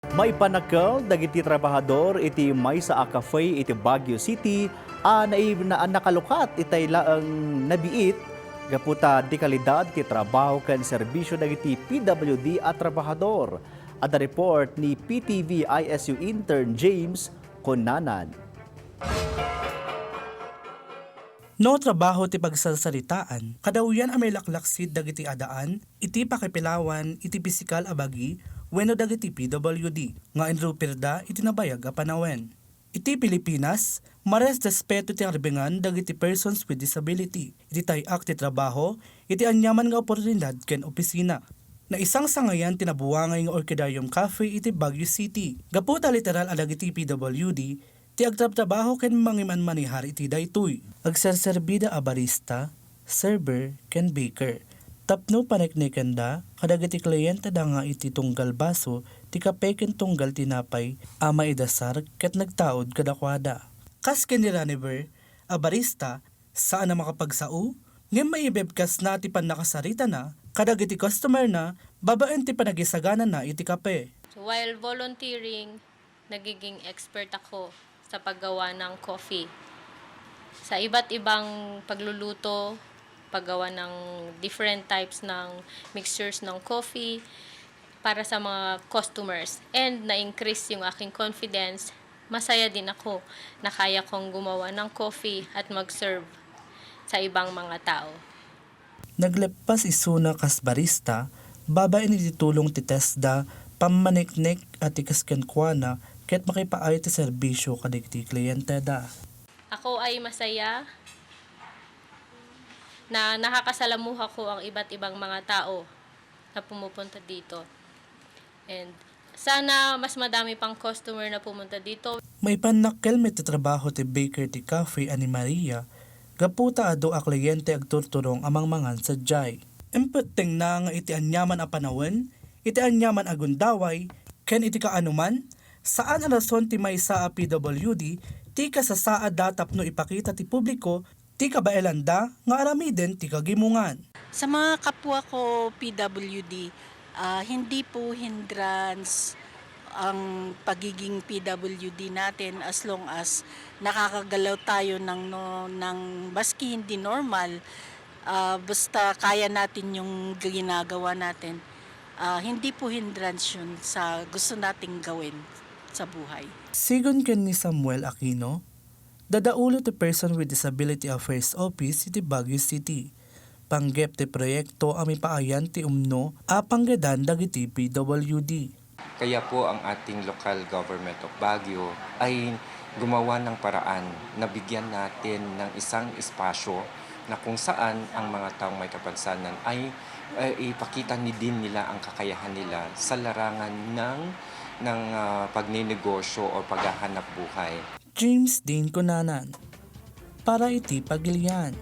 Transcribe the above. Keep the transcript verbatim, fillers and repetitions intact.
Maipanakkel dagiti trabahador iti maysa a cafe iti Baguio City a nai-, na-, nakalukat itay laeng nabiit gapu ta di kalidad ti trabaho ken serbisio dagiti P W D a trabahador. Adda report ni P T V I S U intern James Cunanan. No trabaho ti pagsarsaritaan, kadawyan a mailaklaksid dagiti addaan iti pakipilawan iti pisikal a bagi wenno dagiti P W D nga inrupirda iti nabayag a panawen. Iti Pilipinas, mares respeto ti arbengan dagiti persons with disability iti tay-ak ti trabaho iti aniaman nga oportunidad ken opisina. Naisangsangayan ti nabuangay nga Orchidarium Cafe iti Baguio City. Gapu ta literal a dagiti P W D ti agtrabtrabaho ken mangimanmanehar iti daytoy. Agserserbida a barista, server, ken baker tapno paneknekenda kadagiti klienteda nga iti tunggal baso ti kape ken tunggal tinapay a maidasar ket nagtaud kadakuada. Kas ken ni Raniver a barista, saan a makapagsao, ngem maibebkasna ti pannakasaritana kadagiti customerna babaen ti panagisaganana iti kape. While volunteering, nagiging expert ako sa paggawa ng coffee. Sa iba't ibang pagluluto, paggawa ng different types ng mixtures ng coffee para sa mga customers. And na-increase yung aking confidence. Masaya din ako na kaya kong gumawa ng coffee at mag-serve sa ibang mga tao. Nagleppas isuna kas barista, babaen iti tulong ti TESDA, pammaneknek a ti kas kenkuana, ket makipaay ti serbisyo kadagiti klienteda. Ako ay masaya na nakakasalamuha ko ang iba't ibang mga tao na pumupunta dito. And sana mas madami pang customer na pumunta dito. Maipannakkel met ti trabaho ti baker ti cafe a ni Maria, gapu ta adu a kliente agturturong a mangmangan sadiay. Impettengna nga iti aniaman a panawen, iti aniaman a gundaway, ken iti kaanoman, saan a rason ti maysa a P W D ti kasasaadda tapno ipakita ti publiko ti kabaelanda nga aramiden ti kagimongan. Sa mga kapwa ko P W D, ah, hindi po hindrance ang pagiging P W D natin as long as nakakagalaw tayo ng, no, ng maski hindi normal, ah, basta kaya natin yung ginagawa natin. Ah, hindi po hindrance yun sa gusto nating gawin sa buhay. Sigun ken ni Samuel Aquino, dadaulo ti Person with Disability Affairs Office iti Baguio City. Panggep ti proyekto a mipaayan ti umno a panggedan dagiti P W D. Kaya po ang ating local government of Baguio ay gumawa ng paraan na bigyan natin ng isang espasyo na kung saan ang mga taong may kapansanan ay, ay ipakita ni din nila ang kakayahan nila sa larangan ng, ng, ah, pagnenegosyo o paghahanap buhay. James Dean Cunanan, para iti Pagilian.